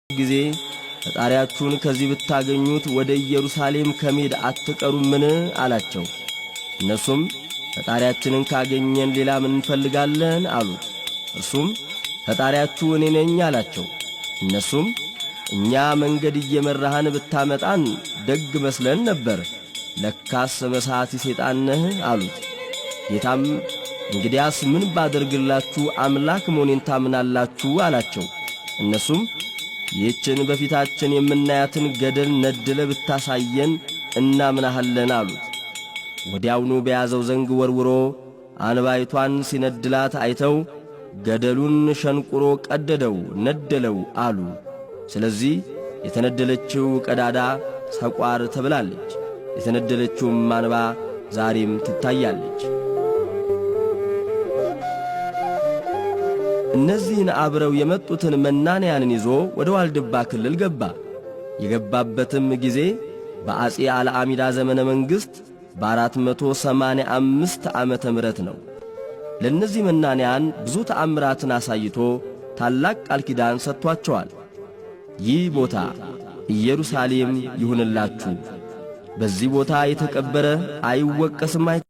ጊዜ ፈጣሪያችሁን ከዚህ ብታገኙት ወደ ኢየሩሳሌም ከመሄድ አትቀሩምን? አላቸው። እነሱም ፈጣሪያችንን ካገኘን ሌላ ምን እንፈልጋለን? አሉት። እርሱም ፈጣሪያችሁ እኔ ነኝ አላቸው። እነሱም እኛ መንገድ እየመራህን ብታመጣን ደግ መስለን ነበር፣ ለካስ መሳቲ ሰይጣን ነህ አሉት። ጌታም እንግዲያስ ምን ባደርግላችሁ አምላክ መሆኔን ታምናላችሁ? አላቸው። እነሱም ይህችን በፊታችን የምናያትን ገደል ነድለ ብታሳየን እናምናሃለን አሉት። ወዲያውኑ በያዘው ዘንግ ወርውሮ አንባይቷን ሲነድላት አይተው ገደሉን ሸንቁሮ ቀደደው፣ ነደለው አሉ። ስለዚህ የተነደለችው ቀዳዳ ሰቋር ተብላለች። የተነደለችውም አንባ ዛሬም ትታያለች። እነዚህን አብረው የመጡትን መናንያንን ይዞ ወደ ዋልድባ ክልል ገባ። የገባበትም ጊዜ በአፄ አልዓሚዳ ዘመነ መንግሥት በ485 ዓመተ ምሕረት ነው። ለእነዚህ መናንያን ብዙ ተአምራትን አሳይቶ ታላቅ ቃል ኪዳን ሰጥቷቸዋል። ይህ ቦታ ኢየሩሳሌም ይሁንላችሁ፣ በዚህ ቦታ የተቀበረ አይወቀስም።